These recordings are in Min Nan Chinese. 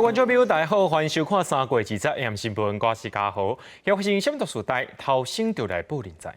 觀眾朋友，大家好，歡迎收看三月二十 AM 新聞，我是嘉豪。發生啥物事代，頭先就來報恁知。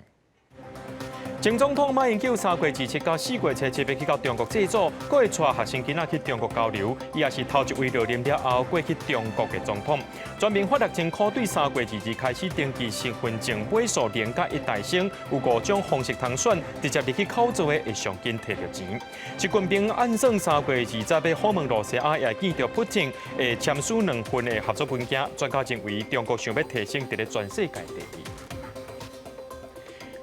前總統馬英九3月27到4月初七欲去到中國祭祖，閣會帶學生囡仔去中國交流。伊也是頭一位落任了後過去中國的總統。全民發六千箍對3月22開始登記身份證尾數零佮一大生，有五種方式通選，直接入去口座的會上緊提著錢。習近平按算3月20欲訪問露西亞，也會見著普丁，會簽署兩份的合作文件。專家認為，中國想欲提升佇咧全世界地位。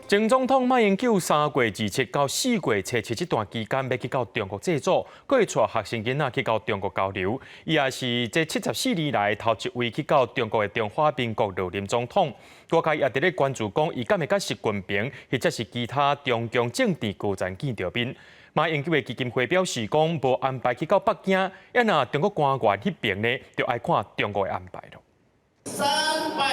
前總統馬英九3月27到4月初七這段期間，欲去到中國祭祖，閣會帶學生囡仔去到中國交流。伊也是這74年來頭一位去到中國的中華民國落任總統。外界也佇咧關注講，伊敢會佮習近平，或者是其他中共政治高層見著面。馬英九的基金會表示講，無安排去到北京，啊若中國官員彼爿呢，就愛看中國的安排囉。三百。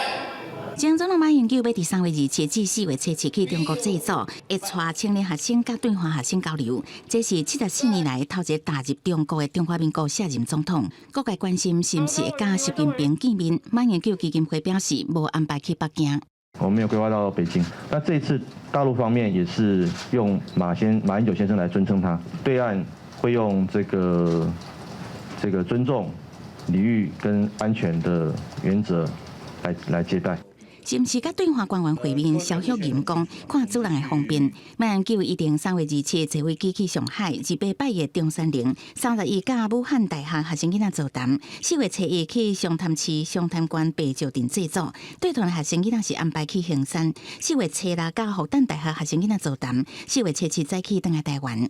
前總統馬英九欲佇3月27至4月初七去中國祭祖，會帶青年學生佮對華學生交流。這是74年來頭一個踏入中國的中華民國卸任總統。各界關心是毋是會佮習近平見面？馬英九基金會表示，無安排去北京。我沒有規劃到北京。那這一次大陸方面也是用馬英九先生來尊稱他，對岸會用這個尊重、禮遇跟安全的原則來接待。是毋是佮對華官員會面？蕭旭吟講，看主人的方便。馬英九預定3月27坐飛機去上海，28拜謁中山陵，31佮武漢大學學生囡仔座談，4月初一去松潭市松潭縣白石鎮祭祖，對團學生囡仔是安排去衡山，4月初六佮復旦大學學生囡仔座談，4月初七再去轉來台灣。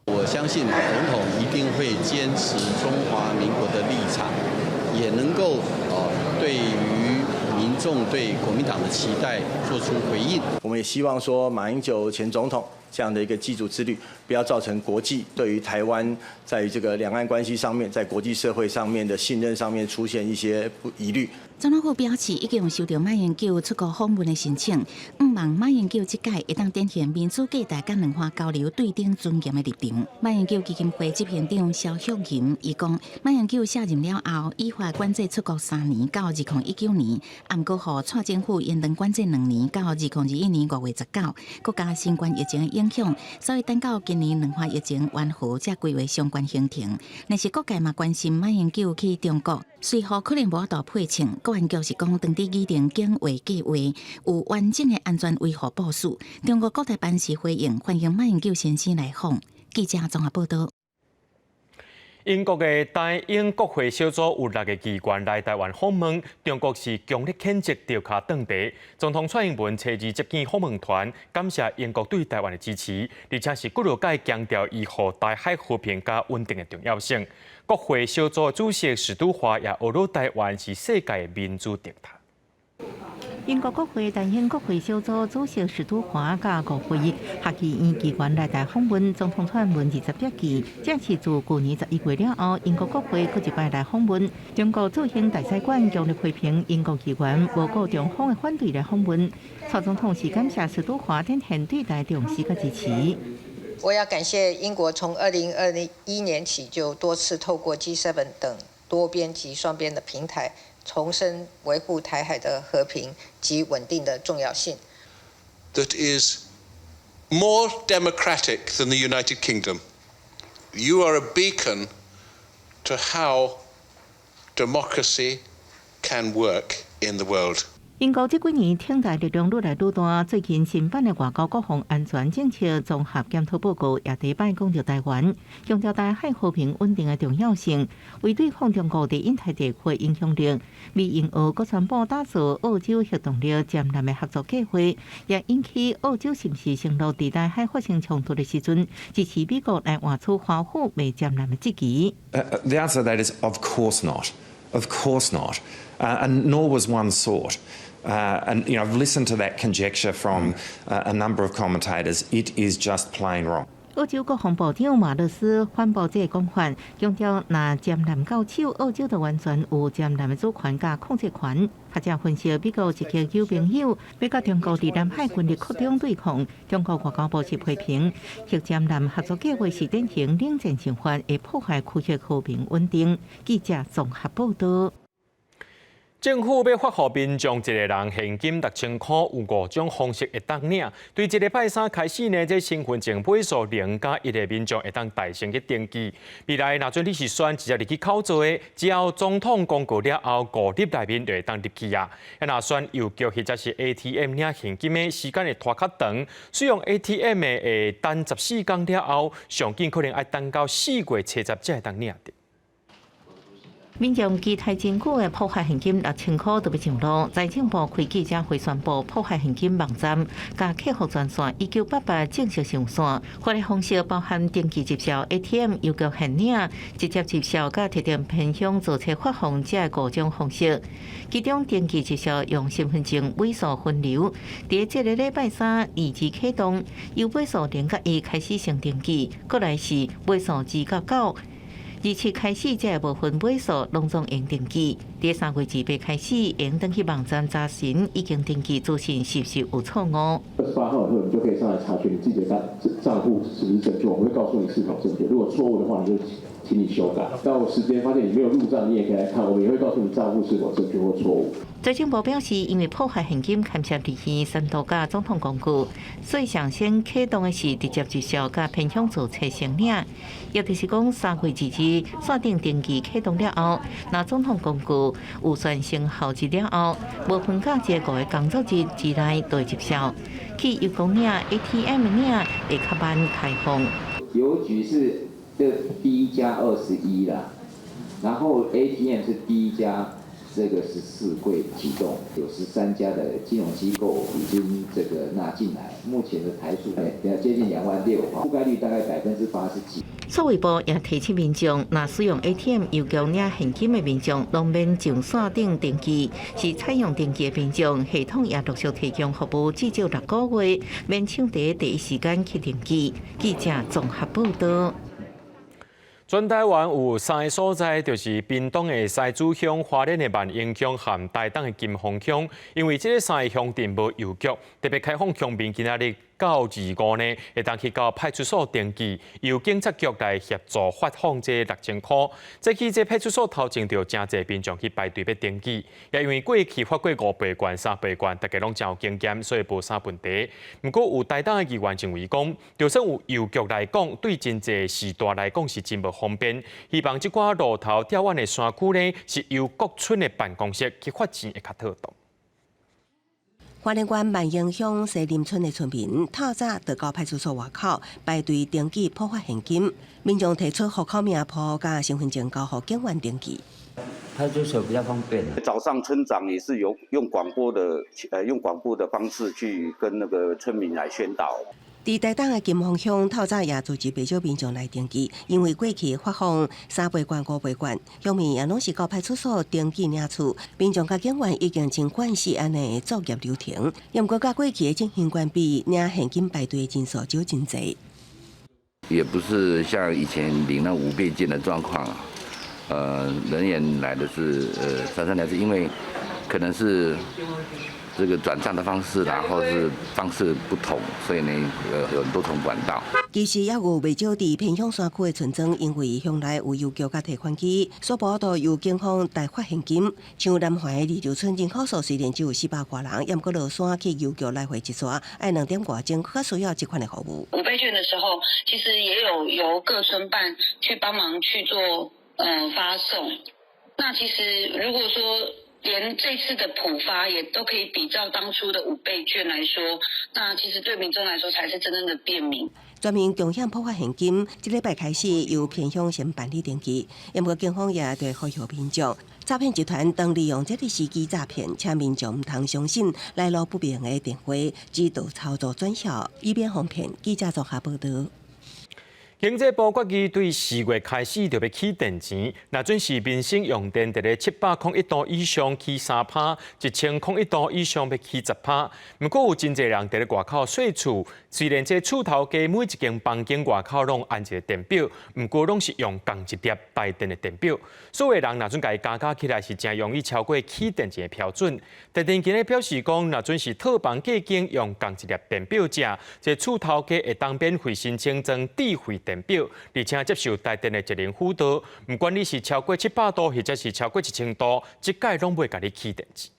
我相信馬總統一定會堅持中華民國的立場，也能夠對於民眾對國民黨的期待做出回應。我們也希望說，馬英九前總統這樣的一個祭祖之旅，不要造成國際對於台灣在這個兩岸關係上面，在國際社會上面的信任上面出現一些疑慮。總統府表示，已經收到馬英九出國訪問的申請，向望馬英九這屆會當展現民主價值佮兩岸交流對等尊嚴的立場。馬英九基金會執行長蕭旭吟伊講，馬英九卸任了後，依法管制出國3年到2019年，毋過予蔡政府延長管制2年到2021年5月19，閣加新冠疫情的影響，所以等到今年兩岸疫情緩和，才規劃相關行程。但是各界嘛關心馬英九去中國，隨後可能無法度配稱。國安局是講，當地擬定警衛計劃，有完整的安全維護部署。中國國台辦是回應，歡迎馬英九先生來訪。記者綜合報道。英國的台英國會小組有六個議員來台灣訪問，中國是強烈譴責調跤斷堤。總統蔡英文初二接見訪問團，感謝英國對台灣的支持，而且是幾落擺強調維護台海和平佮穩定的重要性。國會小組主席史都華也呵咾台灣是世界的民主燈塔。英國國會台英國會小組主席史都華佮國會下議院議員來台訪問，總統蔡英文二十接見，這是自舊年11月了後，英國國會閣一擺來訪問。中國駐英大使館強烈批評英國議員無顧中方的反對來訪問。蔡總統是感謝史都華展現對台重視佮支持。我要感謝英國從2021年起就多次透過 G7 等多邊及雙邊的平台，重申維護台海的和平及穩定的重要性。 That is more democratic than the United Kingdom. You are a beacon to how democracy can work in the world. 英國這幾年挺台力量愈來愈大，最近新版的外交國防安全政策綜合檢討報告也第一擺講著台灣，強調台海和平穩定的重要性，為對抗中國佇印太地區影響力，美英澳閣宣布打造澳洲核動力潛艦的合作計劃，也引起澳洲是毋是承諾佇台海發生衝突的時陣，支持美國來換取華府賣潛艦的質疑。 The answer to that is of course not. Of course not. And nor was one sought. And I've listened to that conjecture from a number of commentators. It is just plain wrong. 澳洲國防部長馬勒斯反駁這个講法，強調若艦艦到手，澳洲就完全有艦艦的主權佮控制權。學者分析，美國積極邀盟友，欲佮中國佇南海軍力擴張對抗。中國外交部是批評，核艦艦合作計劃是典型冷戰手法，會破壞區域和平穩定。記者綜合報道。政府欲發予民眾一个人現金六千箍，有五種方式會當領。對這禮拜三開始呢，這身份證尾數零佮一的民眾會當代先去登記。未來若準你是選直接入去口座的，只要總統公告了後，5日內面就會當入去啊。若選郵局或者是 ATM 領現金的時間會拖較長，使用 ATM 的會等14工了後，上緊可能愛等到4月70才會當領著。民眾期待真久的普發現金六千箍就欲上路，財政部開記者會宣布普發現金網站佮客服專線1988正式上線。發的方式包含登記入帳 ATM、郵局現領、直接入帳佮特定偏鄉坐車發放這五種方式。其中登記入帳用身份證尾數分流，佇這个禮拜三22啟動，由尾數零佮一開始先登記，過來是尾數2佮9。27開始，這無分尾數攏總會登記。佇3月28開始，會登去網站查詢已經登記資訊是毋是有錯誤。 28號以後，你就可以上來查詢你自己的賬戶是不是正確，我們會告訴你是否正確。如果錯誤的話，你就請你修改。到時間發現你沒有入賬，你也可以來看，我們也會告訴你賬戶是否正確或錯誤。財政部表示，因為普發現金牽涉入去三度佮總統公告，所以上先啟動的是直接入帳佮偏鄉坐車申領，也就是講3月22線頂登記啟動了後，若總統公告有宣生效日了後，無分隔這五个工作日之內就會入帳，去郵局領 ATM 領會較慢開放。郵局是這 D+21啦，然後 ATM 是 D 加這個14櫃啟動，有13家的金融機構已經這個納進來，目前的台數比較接近2萬6，覆蓋率大概80%幾。數位部也提醒民眾，若使用 ATM 郵局領現金的民眾，攏免上線頂登記，是採用登記的民眾，系統也陸續提供服務，至少6個月，免搶佇第一時間去登記。記者綜合報道。全台灣有三个所在，就是屏東的西子鄉、花蓮的萬榮鄉和台東的金峰鄉，因為這个三个鄉鎮無郵局，特別開放鄉民今仔日到25呢，會當去到派出所登記，由警察局來協助發放這六千箍。這去這派出所頭前就有誠濟民眾去排隊欲登記，也因為過去發過五倍券、三倍券，大家攏誠有經驗，所以無啥問題。毋過有台東的議員認為講，就算有郵局來講，對真濟時代來講是真無方便。希望這寡路頭吊遠的山區呢，是由各村的辦公室去發錢會較妥當。花蓮縣萬榮鄉西林村的村民透早就到派出所外口排隊登記普發現金，民眾提出戶口名簿佮身份證交予警員登記。派出所比較方便。早上村長也是有用廣播的，用廣播的方式去跟那個村民來宣導。佇台東的金峰鄉，透早也組織不少民眾來登記，因為過去發放三倍券、五倍券，鄉民也攏是到派出所登記領取。民眾佮警員已經真慣勢按呢作業流程，毋過佮過去的進行關比，領現金排隊的人數少真濟。也不是像以前領那五倍券的狀況，人員來的是三三兩是因為可能是這個轉賬的方式，然後是方式不同，所以呢，有很多種管道。其實也有袂少佇偏鄉山區的村莊，因為鄉內有郵局佮提款機，所以無法度由警方代發現金。像南環的二洲村人口數雖然只有400外人，毋過落山去郵局來回一逝，愛兩點外鐘，較需要這款的服務。五倍券的時候，其實也有由各村辦去幫忙去做發送。那其實如果說連這次的普發也都可以比照當初的五倍券來說，那其實對民眾來說才是真正的便民。全民共享普發現金，這禮拜開始由偏鄉先辦理登記，毋過警方也對呼籲民眾，詐騙集團當利用這个時機詐騙，請民眾毋通相信來路不明的電話，指導操作轉帳，以免防騙。記者綜合報道。經濟部決議對4月開始就欲起電錢，若準是民生用電佇咧701度以上起3趴，1001度以上欲起10趴。毋過有真濟人佇咧外口稅厝，雖然這厝頭家每一間房間外口攏安一个電表，毋過攏是用仝一粒台電的電表。所有人若準共伊加加起來是誠容易超過起電錢的標準。台電今日表示講，若準是套房隔間用仝一粒電表者，這厝頭家會當免費申請裝智慧電表，而且接受台電的節能輔導。毋管你是超過700度，或者是超過1000度，這擺攏袂共你起電錢。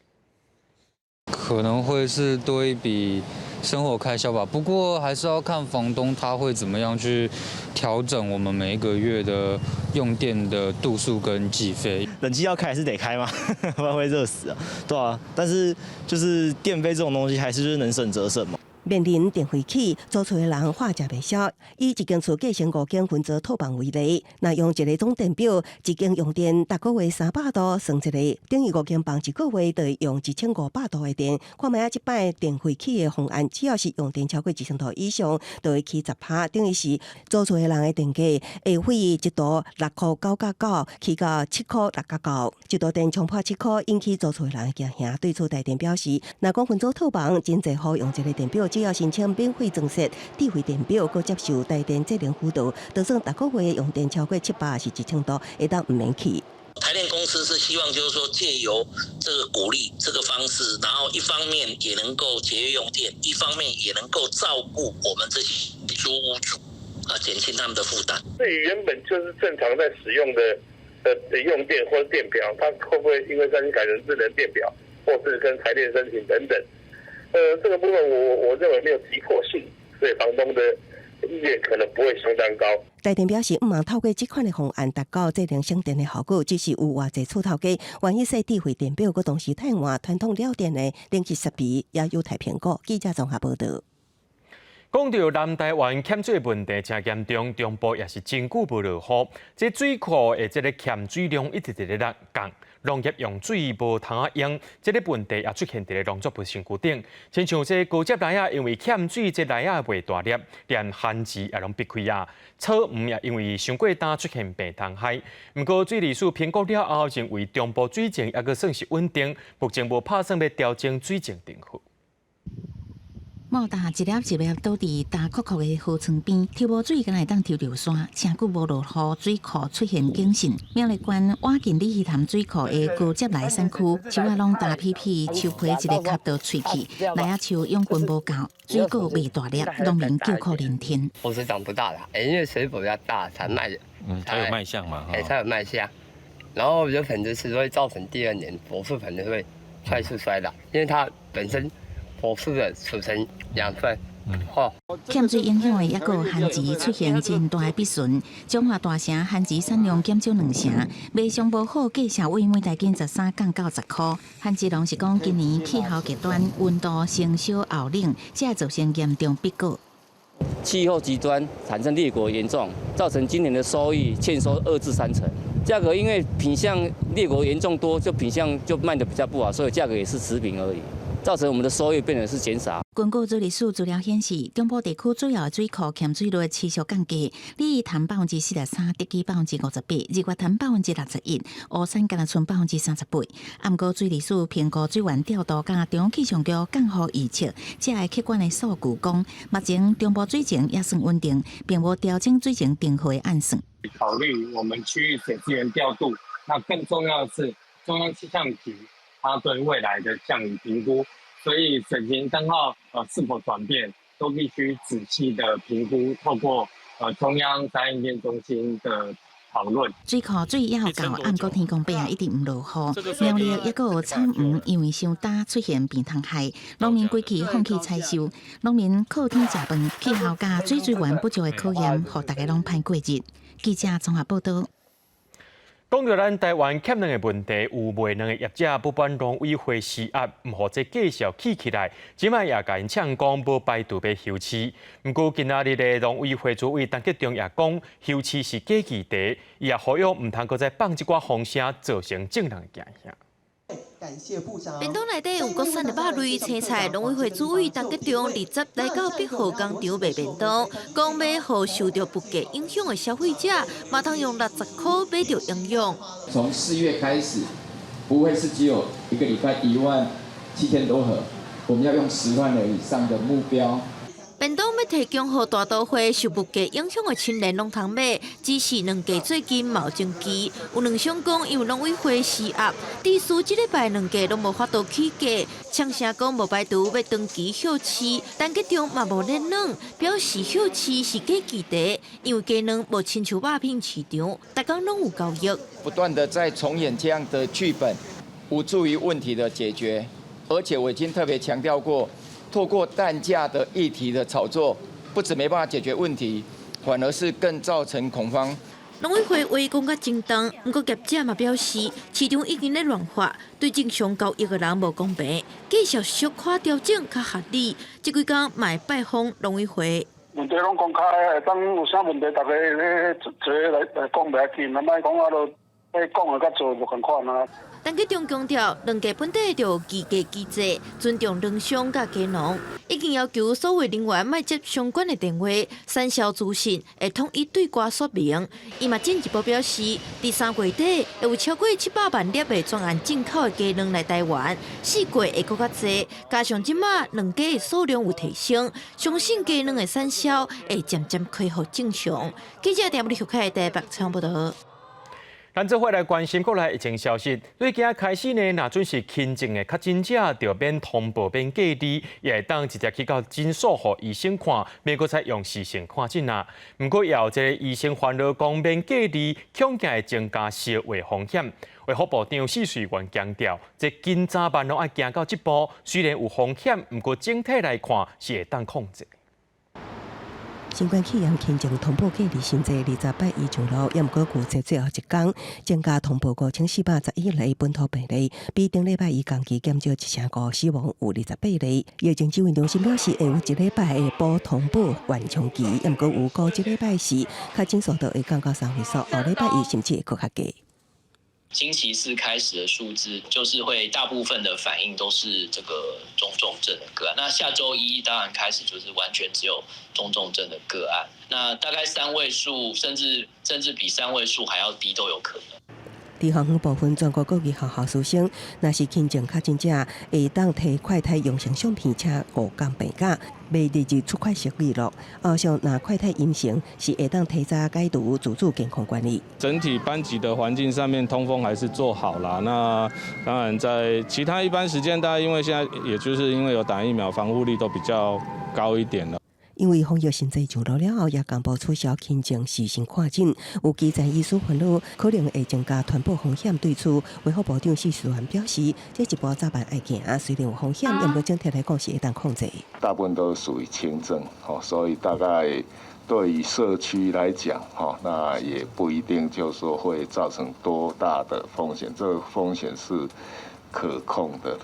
可能會是多一筆生活開銷吧，不過還是要看房東他會怎麼樣去調整我們每一個月的用電的度數跟計費。冷氣要開還是得開嘛，不然會熱死啊。對啊，但是就是電費這種東西，還是就是能省則省嘛。面臨電費起，租厝的人話食袂消。以一間厝隔成五間分做套房為例，若用一个總電表，一間用電逐個月300度算一个，等於五間房一個月就會用1500度的電。看覓仔這擺電費起的方案，只要是用電超過1000度以上，就會起10趴，等於是租厝的人的電價會費1度6箍9角9，起到7箍6角9。一度電衝破7箍，引起租厝的人驚嚇。對此台電表示，若講分做套房，真濟戶用一个電表，只要申請免費裝設智慧電表，閣接受台電節能輔導，就算逐個月用電超過700抑是1000度，會當毋免起。台電公司是希望就是說借由這個鼓勵這個方式，然後一方面也能夠節約用電，一方面也能夠照顧我們這些租屋主，啊，減輕他們的負擔。對於原本就是正常在使用的用電或者電表，它會不會因為現在改成智能電表，或是跟台電申請等等？這個部分我認為沒有急迫性，所以房東的意願可能不會相當高。台電表示，毋望透過這款的方案達到節能省電的效果，只是有偌濟厝頭家願意設智慧電表，閣同時替換傳統了電的冷氣設備，也有待評估。記者綜合報導。講到南台灣欠水問題誠嚴重，中部也是真久無落雨，這水庫的這个欠水量一直佇咧落降，農業用水無通仔用，這个問題也出現佇咧農作物身軀頂。親像這高捷梨仔，因為欠水，這梨仔袂大粒，連番薯也攏閉開啊。草莓也因為傷過乾出現病蟲害。毋過水利署評估了後，認為中部水情猶閣算是穩定，目前無拍算欲調整水情燈號。莫大一粒一粒倒佇焦涸涸的河床邊，抽無水敢若會當抽著山。誠久無落雨，水庫出現警訊。苗栗縣倚近鯉魚潭水庫的高捷梨產區，樹仔攏焦皮皮，樹皮一个合到喙去，梨仔樹養分無夠，水果袂大粒，農民叫苦連天。果子長不大啦，因為水果比較大才賣，才有賣相嘛，才有賣相。然後有品質是會造成第二年果樹可能會快速衰老，因為它本身。果樹的儲存養分，好。欠水影響的抑閣有番薯出現真大的比損，彰化大城番薯產量減少兩成，賣相無好，價數為每大斤13降到10箍。番薯農是講今年氣候極端，溫度先燒後冷，才會造成嚴重癟果。氣候極端產生裂果嚴重，造成今年的收益歉收2至3成。價格因為品相裂果嚴重多，就品相就賣得比較不好，所以價格也是持平而已。造成我們的收益變成是減少。根據水利署資料顯示，中部地區主要水庫欠水率持續降低，鯉魚潭43%，竹崎58%，日月潭61%，烏山干焦賰38%。毋過水利署評估水源調度佮中央氣象局降雨預測，這个客觀的數據講，目前中部水情也算穩定，並無調整水情燈號的按算。考慮我們區域水資源調度，那更重要的是中央氣象局。它對未來的降雨評估，所以水情燈號是否轉變，都必須仔細的評估，透過中央災應變中心的討論。水庫水猶夠，毋過天公伯仔一直毋落雨，苗栗抑閣有草莓因為傷焦出現病蟲害，農民規氣放棄採收，農民靠天食飯，氣候佮水資源不足的考驗，予大家攏歹過日。記者綜合報導。講到咱台灣欠卵的問題，有賣卵的業者不滿農委會施壓，毋予這價數起起來，這擺也共𪜶嗆講無排除欲休市。毋過今仔日的農委會主委陳吉仲也講，休市是假議題，伊也呼籲毋通閣再放這寡風聲，造成眾人的驚嚇。便當內底有國產的肉類、青菜，農委會主委陳吉仲20來到北河工廠賣便當，講欲予受著物價影響的消費者，嘛通用60箍買著營養。從4月開始，不會是只有一個禮拜1萬7千多盒，我們要用10萬盒以上的目標。便當欲提供予大都會受物價影響的青年攏通買，只是卵價最近嘛有增起，有卵商講因為農委會施壓，致使這禮拜卵價攏無法度起價，嗆聲講無排除欲長期歇市，陳吉仲嘛無咧軟，表示歇市是假議題，因為雞卵無親像肉品市場，逐工攏有交易。不斷的在重演這樣的劇本，無助於問題的解決，而且我已經特別強調過。透過蛋價的議題的炒作，不止沒辦法解決問題，反而是更造成恐慌。農委會話講較正當，毋過業者嘛表示，市場已經咧亂化，對正常交易的人無公平，繼續小可調整較合理。這幾工嘛會拜訪農委會。問題攏公開，會當有啥問題，大家咧坐來來講袂要緊，啊，莫講啊，都講的佮做無仝款啊。陳吉仲強調，卵價本底就有議價機制，尊重卵商佮雞農，已經要求所有人員莫接相關的電話，產銷資訊會統一對外說明。伊嘛進一步表示，佇3月底會有超過700萬粒的專案進口的雞卵來台灣，四月會閣較濟，加上這馬卵雞的數量有提升，相信雞卵的產銷會漸漸恢復正常。記者鄭立學台北採訪報導。咱做伙來關心國內疫情消息。對今仔開始呢，若準是輕症的確診者，就免通報、免隔離，也會當直接去到診所予醫生看，免閣再用視訊看診啊。毋過也有一个醫生煩惱講，免隔離，恐驚會增加相話風險。衛福部長許瑞元強調，這緊早晚攏愛行到這步，雖然有風險，毋過整體來看是會當控制。新冠肺炎輕症通報隔離新制20擺已上路，也毋過預計最後一工增加通報5411例本土病例，比頂禮拜一同期減少1成5，死亡有28例。疫情指揮中心表示，會有一禮拜的補通報緩衝期，也毋過預估這禮拜四確診數字會降到三位數，後禮拜一甚至會閣較低。星期四開始的數字，就是會大部分的反應都是這個中重症的個案。那下週一當然開始就是完全只有中重症的個案，那大概三位數，甚至比三位數還要低都有可能。佇防疫部分，全國各級學校師生，若是輕症確診者，會當提快篩陽性相片，請5工病假，袂列入出缺席記錄。後續若快篩陰性，是會當提早解除自主健康管理。整體班級的環境上面通風還是做好啦。那當然在其他一般時間，大家因為現在也就是因為有打疫苗，防護力都比較高一點了。因為防疫新制上路了後，也公布取消輕症視訊看診，有基層醫師煩惱可能會增加傳播風險。對此，衛福部長許淑環表示，這一步早晚愛行，雖然有風險，毋過整體來講是會當控制。大部分都屬於輕症，所以大概對於社區來講，那也不一定就是說會造成多大的風險，這個風險是可控的。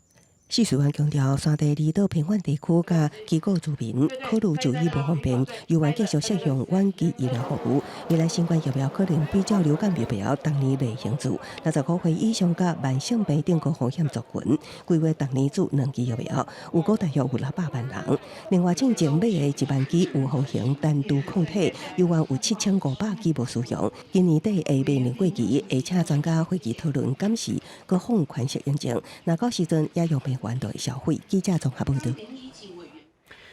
許淑環強調，山地離島偏遠地區佮機構住民考慮就醫無方便，猶原繼續適用遠距醫療服務。未來新冠疫苗可能比照流感疫苗，逐年例行注。65歲以上佮慢性病等高風險族群，規劃逐年注兩劑疫苗，預估大約有600萬人。另外，進前買的1萬劑預防型單株抗體，猶原有7500劑無使用。今年底會面臨過期，會請專家會議討論，敢是閣放寬適應症。若到時陣也用袂完就會銷毀。記者綜合報導。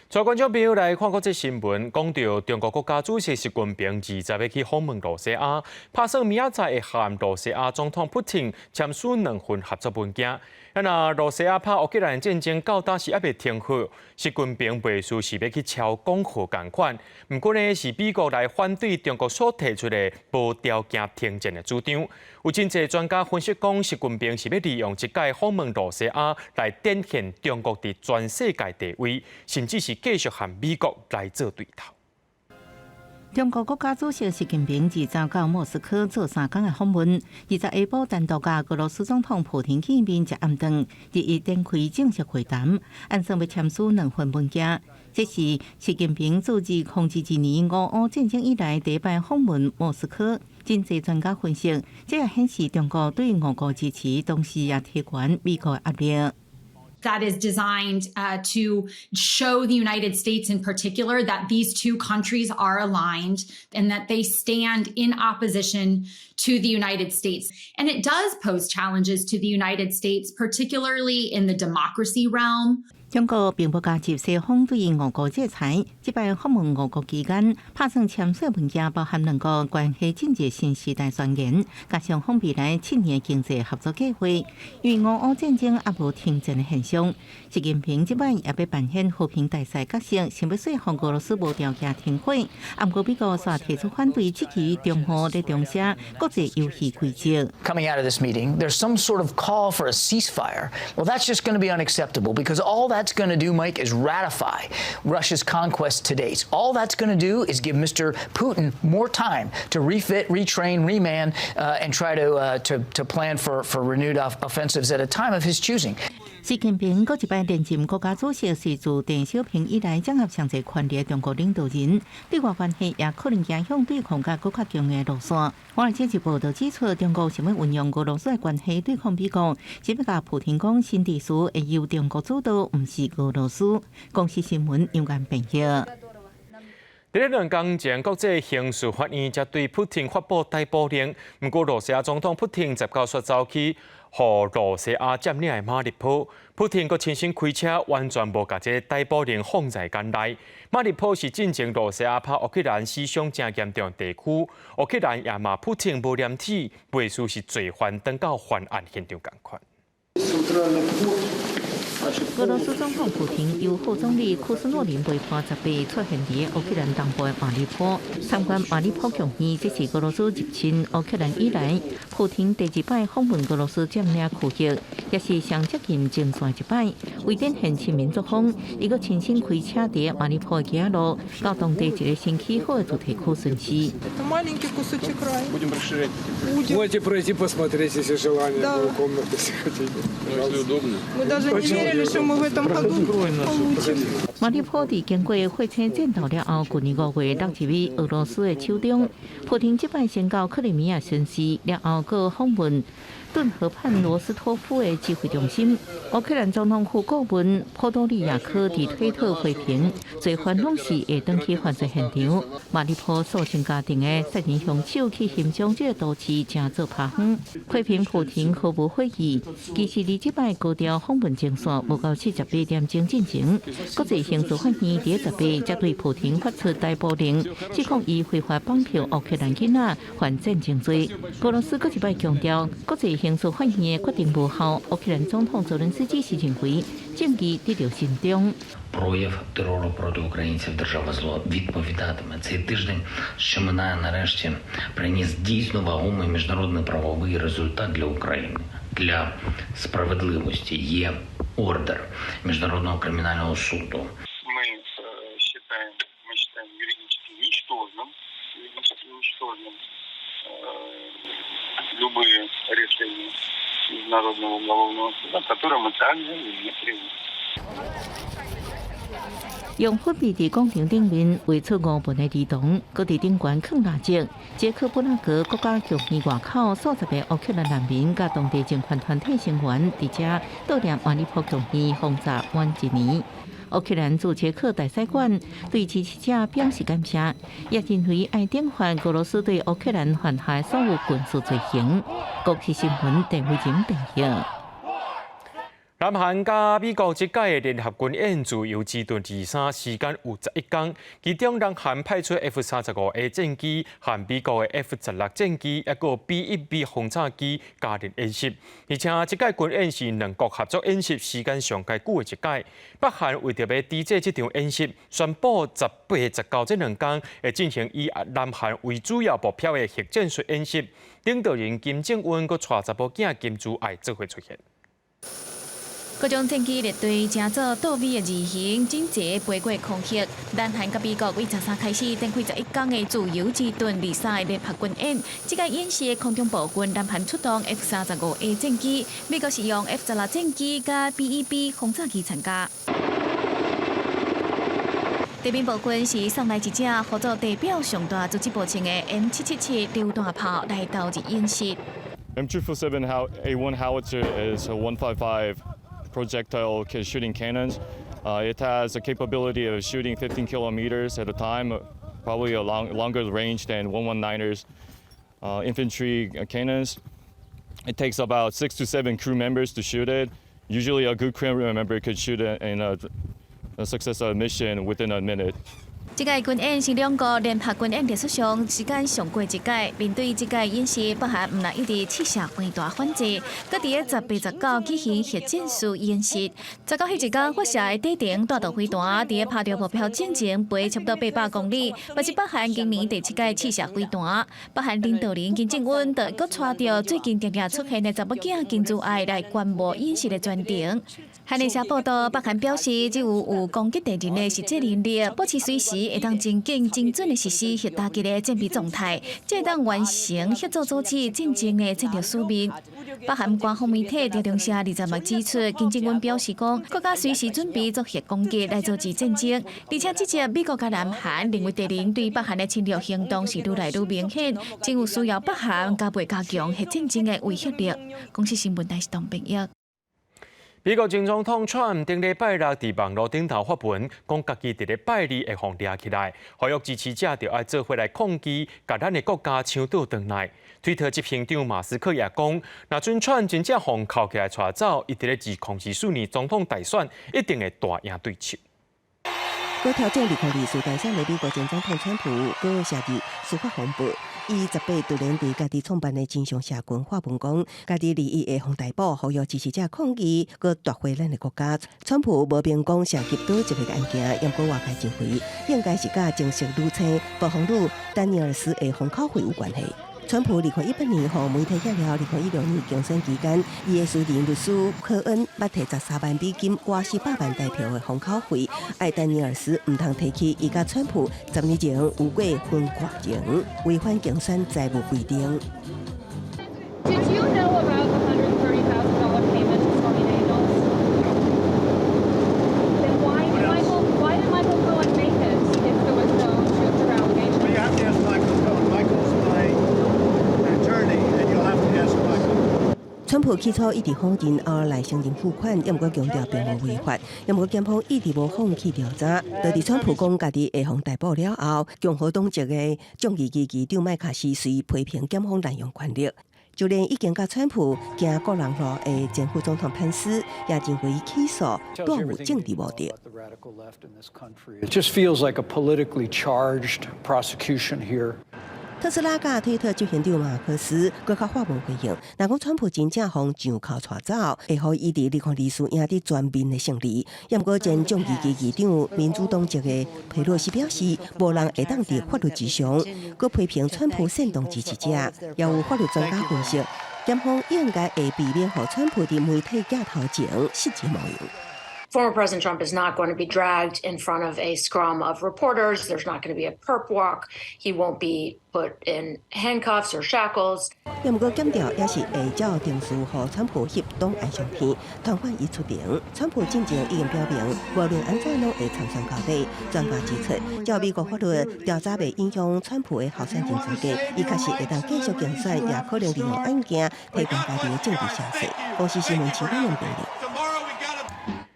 帶觀眾朋友來看國際新聞，講著中國國家主席習近平20日去訪問露西亞，拍算明仔載會和露西亞總統普廷簽署兩份合作文件。啊，若露西亞拍烏克蘭戰爭到今是猶未停火，習近平袂輸是欲去敲講和仝款。毋過呢，是美國來反對中國所提出的無條件停戰的主張。有真濟專家分析講，習近平是欲利用這擺訪問露西亞來展現中國佇全世界地位，甚至是繼續和美國來做對頭。中國國家主席習近平20到莫斯科做3工的訪問，20下晡單獨佮俄羅斯總統普廷見面食暗頓，21展開正式會談，按算欲簽署兩份文件。這是習近平自2022年俄烏戰爭以來第一擺訪問莫斯科。經濟專家分析，這也顯示中國對俄國支持，同時也提懸美國壓力。 That is designed to show the United States in particular that these two countries are aligned and that they stand in opposition to the United States. And it does pose challenges to the United States, particularly in the democracy realm. 中國並無加入西方對俄國制裁。這擺訪問俄國期間，拍算簽署文件，包含兩國關係進入新時代宣言，加上訪未來7年經濟合作計劃。因為俄烏戰爭猶無停戰的現象，習近平這擺也欲扮演和平大使角色，想欲說服俄羅斯無條件停火。毋過美國煞提出反對，質疑中方咧重寫國際遊戲規則。 Coming out of this meeting, there's some sort of call for a ceasefire. Well, that's just going to be unacceptable because all that's going to do, Mike, is ratify Russia's conquest to date. All that's going to do is give Mr. Putin more time to refit, retrain, reman, and try to plan for renewed offensives at a time of his choosing. 習近平閣一擺連任國家主席，是自鄧小平以來掌握上濟權力的中國領導人，對外關係也可能走向對抗佮閣較強的路線。華爾街日報就指出，中國想欲運用俄羅斯的關係對抗美國，只欲共普廷講新秩序會由中國主導，毋是俄羅斯。公視新聞楊安編譯。佇咧2工前，國際刑事法院才對普廷發布逮捕令。毋過，羅西亞總統普廷19煞走去予羅西亞佔領的馬利坡，普廷閣親身開車，完全無共這个逮捕令放在眼內。馬利坡是進前羅西亞拍烏克蘭死傷誠嚴重地區，烏克蘭也罵普廷無廉恥，袂輸是罪犯轉到犯案現場仝款。俄羅斯總統普廷由副總理庫斯諾林陪伴18出現佇烏克蘭東部的馬利坡參觀馬利坡劇院，這是俄羅斯入侵烏克蘭以來，普廷第二擺訪問俄羅斯佔領區域，也是上接近前線一擺。為展現親民作風，伊閣親身開車佇馬利坡的街仔路，到當地一个新起好的住宅區巡視。 Можете пройти посмотреть, если желание, комнаты, если хотите. Если удобно. Мы даже не верили, что мы в этом году получим. 馬利坡佇經過火車戰鬥了後，舊年5月落入予俄羅斯的手中。普廷這擺先到克里米亞巡視，了後閣訪問頓河畔羅斯托夫的指揮中心。烏克蘭總統府顧問波多利亞科佇推特回評，罪犯攏是會轉去犯罪現場。馬利坡數千家庭的殺人兇手去欣賞這个都市，成做拍謊，批評普廷毫無悔意。其實，佇這擺高調訪問前線，無夠48點鐘進前，國際刑事法院佇18才對普廷發出逮捕令，指控伊非法綁票烏克蘭囡仔犯戰爭罪。俄羅斯閣一擺強調，國際刑事法院的決定無效。烏克蘭總統澤倫斯基是認為證據得著慎重。 Прояв терору проти українців держава зло відповідатиме. Цей тиждень, що минає, нарешті приніс дійсно вагомий міжнародний правовий результат для України, для справедливості. Є ордер Міжнародного кримінального суду. Мы считаем юридически ничтожным любые решения Международного уголовного суда, которые мы также не признаем. 用粉筆佇廣場頂面畫出俄文的兒童，閣佇頂懸囥蠟燭。捷克布拉格國家劇院外口，數十个烏克蘭難民佮當地政權團體成員佇遮悼念馬里波劇院轟炸滿一年。烏克蘭駐捷克大使館對支持者表示感謝，也認為愛懲罰俄羅斯對烏克蘭犯下所有軍事罪行。國視新聞鄧慧仁報道。南韓佮美國這擺的聯合軍演自由之盾23，時間有11工，其中南韓派出 F-35A 戰機和美國的 F-16戰機，抑閣 B-1B 轟炸機加入演習，而且這擺軍演是兩國合作演習時間上蓋久的一擺。北韓為著欲抵制這場演習，宣布18、19這2工會進行以南韓為主要目標的核戰術演習。領導人金正恩閣帶查某囝金珠愛做伙出現。各種戰機列隊成做倒 V 的字形，整齊飛過空域。南韓佮美國對13開始展開11工的自由之盾23的聯合軍演。這個演習的空中部分，南韓出動 F-35A 戰機，美國是用 F-16戰機佮 B-1B 轟炸機參加。地面部分是送來一隻號做地表上大阻擊步槍的 M777榴彈炮來投入演習。 M777 A1 howitzer is a 155 projectile shooting cannons. It has a capability of shooting 15 kilometers at a time, probably a longer range than 119ers infantry cannons. It takes about six to seven crew members to shoot it. Usually, a good crew member could shoot it in a successful mission within a minute. 這屆軍演是兩國聯合軍演歷史上時間上過一屆。面對這屆演習，北韓毋但一直試射飛彈反制，閣佇18、19舉行核戰術演習。19彼一工發射的短程彈道飛彈，佇咧拍著目標進前飛差不多800公里，嘛是北韓今年第七屆試射飛彈。北韓領導人金正恩就閣帶著最近定定出現的查某囝金珠愛來觀摩演習的全程。韓聯社報道，北韓表示只有有攻擊敵人的實際能力，保持隨時會當真緊精準的實施核打擊的戰備狀態，才會當完成協助阻止戰爭的戰略使命。北韓官方媒體朝中社20日指出，金正恩表示講，國家隨時準備做核攻擊來阻止戰爭，而且指責美國佮南韓認為敵人對北韓的侵略行動是愈來愈明顯，真有需要北韓加倍加強核戰爭的威脅力。公視新聞台是董炳玉。美國前總統川普頂禮拜六佇網路頂頭發文，講家己佇禮拜二會予掠起來，呼籲支持者著愛做伙來抗議，共咱的國家搶倒轉來。推特執行長馬斯克也講，若准川普真正予銬起來帶走，伊佇咧2024年總統大選一定會大贏對手。閣挑戰2024大選的美國前總統川普，閣涉入司法風暴。伊18突然佇家己創辦的真相社群發文講，家己二一會予逮捕，呼籲支持者抗議，閣奪回咱的國家。川普無明講涉及佗一个案件，毋過外界認為應該是佮情色女星暴風女丹尼爾斯的封口費有關係。川普2018年予媒體揭了，2016年競選期間，伊的私人律師科恩捌提13萬美金換400萬台票的封口費，愛丹尼爾斯毋通提起伊佮川普10年前有過婚外情，違反競選財務規定。 Did you know about the $130,000 payment to Stormy Daniels? Then why did Michael Cohen make it if there was no truth to her allegation? Well, you have to ask Michael Cohen. Michael's my attorney, and you'll have to ask Michael. 川普起初一直否認，後來承認付款，毋過強調並無違法，毋過檢方一直無放棄調查。就佇川普講家己會予逮捕了後，共和黨籍的眾議院議長麥卡錫隨批評檢方濫用權力，就連已經佮川普行個人路的前副總統潘斯，也認為起訴帶有政治目的。 It just feels like a politically charged prosecution here. 特斯拉佮推特執行長馬斯克閣較發文回應，若講川普真正予上銬帶走，會予伊佇2024贏得全面的勝利。毋過前眾議院議長民主黨籍的佩洛西表示，無人會當佇法律之上，閣批評川普煽動支持者。也有法律專家分析，檢方應該會避免予川普佇媒體鏡頭前失職模樣。 Former President Trump is not going to be dragged in front of a scrum of reporters. There's not going to be a perp walk. He won't be put in handcuffs or shackles. 毋過檢調也是會照程序，予川普翕檔案相片，傳喚伊出庭。川普進前已經表明，無論按怎攏會參選到底。專家指出，照美國法律調查袂影響川普的候選人資格，伊確實會當繼續競選，也可能利用案件提高家己的政治聲勢。公視新聞徐婉玲編譯。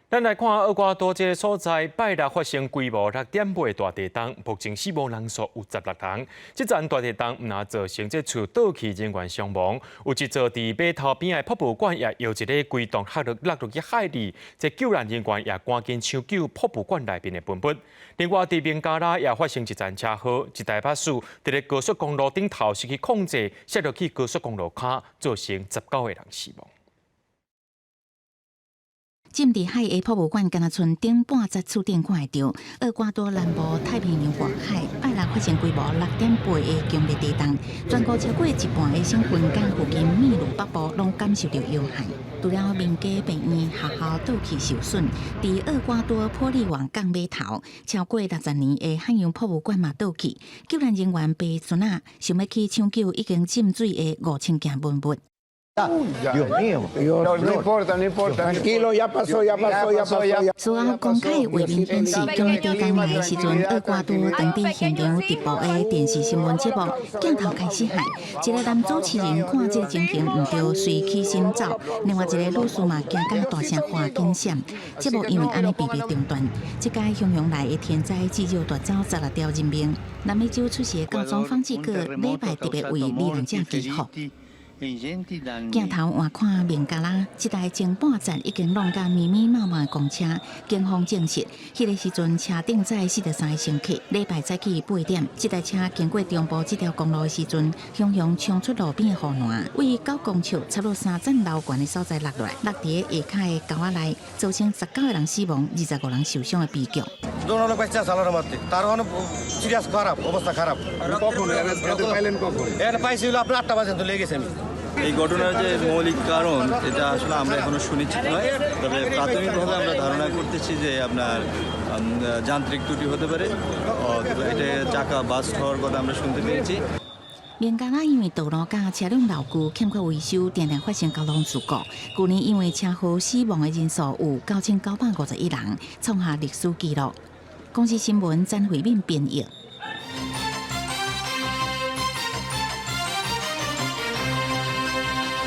咱來看厄瓜多這个所在，拜六發生規模6.8大地動，目前死亡人數有16人。這陣大地動毋但造成這厝倒去人員傷亡，有一座佇碼頭邊的博物館也搖一个規棟落去海裡，這救難人員也趕緊搶救博物館內面的文物。另外，佇孟加拉也發生一陣車禍，一台巴士佇咧高速公路頂頭失去控制，摔落去高速公路跤，造成19個人死亡。浸佇海的博物館，敢若賰頂半節厝頂看會著。厄瓜多南部太平洋外海，拜六發生規模6.8的強烈地動，全國超過一半的省份佮附近秘魯北部攏感受著搖撼。除了民家、病院、學校倒去受損，佇厄瓜多玻利瓦港碼頭，超過60年的海洋博物館嘛倒去，救難人員爬船仔，想欲去搶救已經浸水的5000件文物。Dios mío. No importa, no importa. Tranquilo, ya pasó, ya pasó, ya pasó. 事後公開的畫面顯示，強尼地工來的時陣，厄瓜多當地現場直播的電視新聞節目鏡頭開始害，一个男主持人看這个情形毋對，隨起身走；另外一个女士嘛驚甲大聲喊緊閃。節目因為按呢被迫中斷。這擺洶湧來的天災至少奪走16條人命。南美洲出席教宗方濟各禮拜特別為罹難者祈福。鏡頭換看孟加拉，這台前半截已經弄甲密密麻麻的公車，警方證實，彼個時陣車頂載43个乘客。禮拜早起8點，這台車經過中部這條公路的時陣，雄雄衝出路邊的護欄，為9公尺差不多3層樓懸的所在落來，落佇下跤的溝仔內，造成19個人死亡、25人受傷的悲劇。 এই ঘটনার যে মৌলিক কারণ এটা আসলে আমরা এখনো সুনিশ্চিত নয়, তবে প্রাথমিকভাবে আমরা ধারণা করতেছি যে আপনার যান্ত্রিক ত্রুটি হতে পারে, এটা চাকা বাস্ট হওয়ার কথা আমরা শুনতে পেরেছি। 孟加拉因為道路佮車輛老舊欠缺維修，定定發生交通事故。舊年因為車禍死亡的人數有9951人，創下歷史紀錄。公視新聞詹慧敏編譯。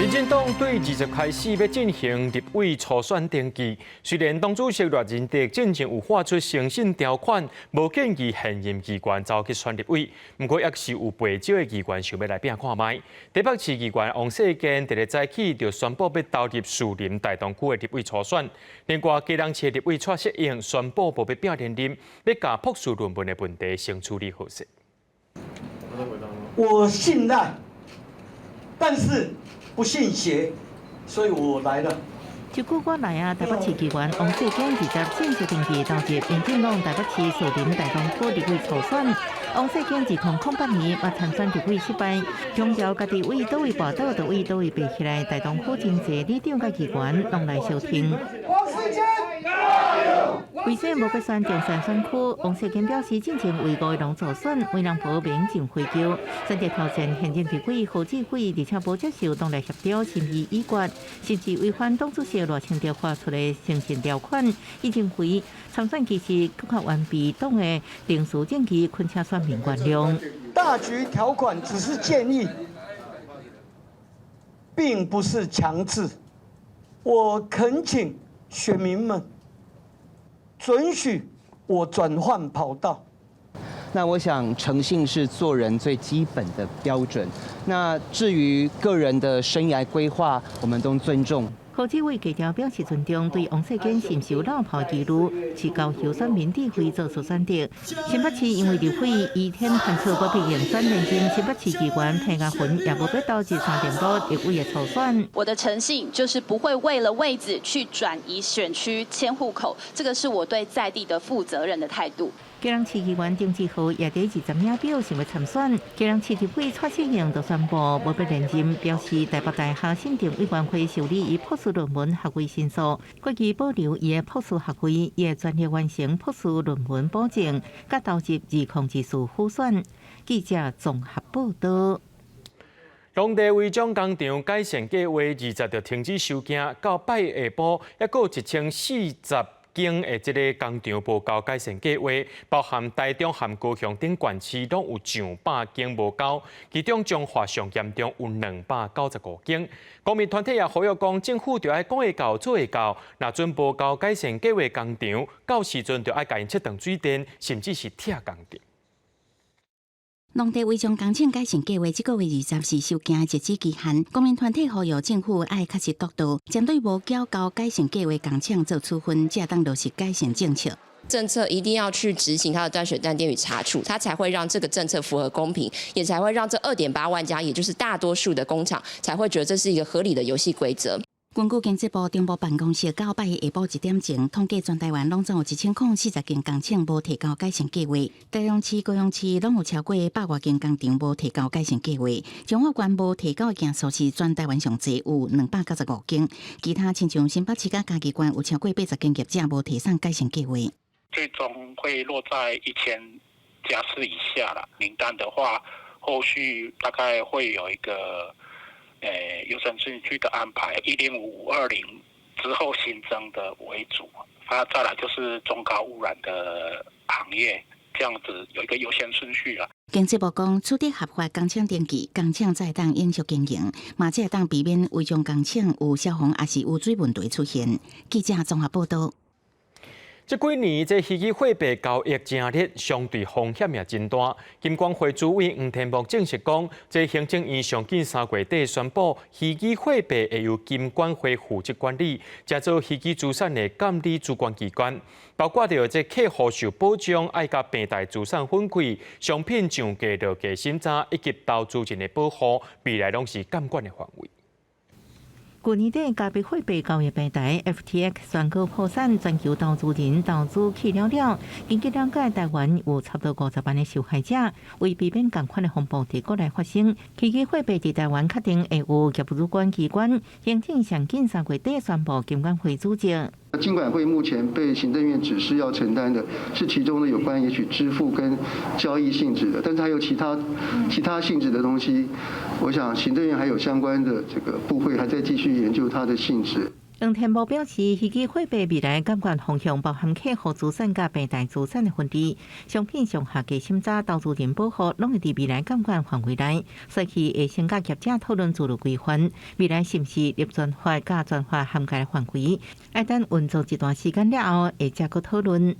民進黨對20開始欲進行立委初選登記，雖然黨主席賴清德進前有發出誠信條款，無建議現任議員走去選立委，毋過猶是有袂少的議員想欲來拼看覓。台北市議員王世堅佇咧早起就宣布欲投入士林大同區的立委初選，另外基隆市立委蔡適應宣布無欲拼連任，欲共博士論文的問題先處理好勢。我信賴，但是不信邪，所以我來了。一個月來啊，台北市議員王世堅20正式登記投入民進黨台北市士林大同區立委初選。王世堅2008年嘛參選立委失敗，強調家己為佗位跋倒，就為佗位爬起來。大同區真濟里長佮議員攏來相挺。為啥無閣選中山選區？王世堅表示，進前為五个人助選，為人婆名真回舊，選擇挑戰現任立委何志偉，而且無接受黨內協調心意已決，甚至違反黨主席賴清德發出的誠信條款。伊認為參選其實閣較完備黨的程序正義，懇請選民原諒。大局條款只是建議，並不是強制。我懇請選民們准許我轉換跑道。那我想誠信是做人最基本的標準。那至於個人的生涯規劃，我們都尊重。何志偉低調表示尊重，對王世堅是毋是有漏跑記錄，是交由選民智慧做出選擇。新北市因為立委余天傳出無必應選連任，新北市議員彭雅雲也無欲投入三重埔立委的初選。我的誠信就是不會為了位子去轉移選區、遷戶口，這個是我對在地的負責任的態度。基隆市議員丁志豪也佇20名表想欲參選，基隆市立委蔡適應就宣布無欲連任，表示台北大學審定委員會受理伊博士論文學位申訴，決議保留伊的博士學位，伊會全力完成博士論文保證，佮投入2024輔選。記者綜合報導。農地違章工廠改善計畫20就停止收件，到拜下晡猶閣有1040間的這个工廠無交改善計畫，包含台中和高雄等縣市，攏有上百間無交，其中彰化上嚴重有295間。公民團體也呼籲講，政府著愛講會到做會到，若準無交改善計畫工廠，到時陣就愛共𪜶切斷水電，甚至是拆工廠。農地違章工廠改善計畫，這个月20是收件的截止期限。公民團體呼籲政府愛確實督導，針對無繳交改善計劃工廠做處分，才當落實改善政策。政策一定要去執行它的斷水斷電與查處，它才會讓這個政策符合公平，也才會讓這2.8萬家，也就是大多數的工廠，才會覺得這是一個合理的遊戲規則。根據經濟部中部辦公室到拜一下晡1點鐘統計，全台灣攏總有1040間工廠無提交改善計劃，台中市、高雄市攏有超過百外間工廠無提交改善計劃。彰化縣無提交的件數是全台灣上濟，有295間。其他親像新北市佮嘉義縣有超過80間業者無提送改善計劃。最終會落在1000家次以下啦。名單的話，後續大概會有一個。優先順序的安排，105、520之後新增的為主，啊，再來就是中高污染的行業，這樣子有一個優先順序啦。經濟部講，取得合法工廠登記，工廠才會當永續經營，嘛才會當避免違章工廠有消防抑是污水問題出現。記者綜合報道。這幾年，這虛擬貨幣交易誠熱，相對風險也真大。金管會主委黃天牧證實講，這行政院上緊3月底宣布，虛擬貨幣會由金管會負責管理，成做虛擬資產的監理主管機關，包括著這客戶受保障，愛佮平台資產分開，商品上架落架審查以及投資人的保護，未來攏是監管的範圍。舊年底，加密貨幣交易平台 FTX 宣告破產，全球投資人投資去了了。根據了解，台灣有差不多50萬的受害者，為避免仝款的風暴佇國內發生，虛擬貨幣佇台灣確定會有業務主管機關，行政上緊3月底宣布金管會組織。金管會目前被行政院指示要承擔的是其中的有關也許支付跟交易性質的，但是還有其他性質的東西，我想行政院還有相關的這個部會還在繼續研究它的性質。黃天牧表示，虛擬貨幣未來監管方向包含客戶資產佮平台資產的分離，商品上下架審查、投資人保護，攏會佇未來監管範圍內。所以會先佮業者討論自律規範，未來是毋是立專法佮專法涵蓋範圍，愛等運作一段時間了後，會再閣討論。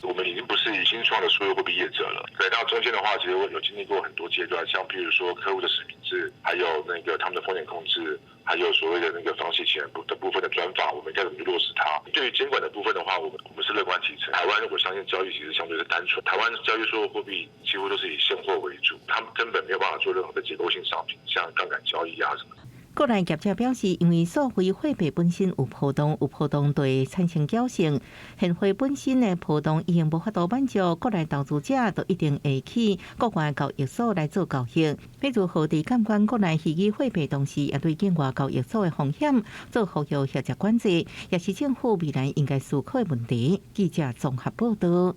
我們已經不是新創的數位貨幣業者了。對，那中間的話，其實有經歷過很多階段，像譬如說客戶的實名制，還有那個他們的風險控制，還有所謂的那個防洗錢的部分的專法，我們該怎麼去落實它？對於監管的部分的話，我們是樂觀其成。台灣我相信交易其實相對是單純，台灣交易數位貨幣幾乎都是以現貨為主，他們根本沒有辦法做任何的結構性商品，像槓桿交易啊什麼。國內業者表示，因為數位貨幣本身有波動，有波動就會產生僥倖，現貨本身的波動已經無法度滿足國內投資者，就一定會去國外交易所來做交易。欲如何佇監管國內虛擬貨幣同時，也對境外交易所的風險做呼籲協調管制，也是政府未來應該思考的問題。記者綜合報道。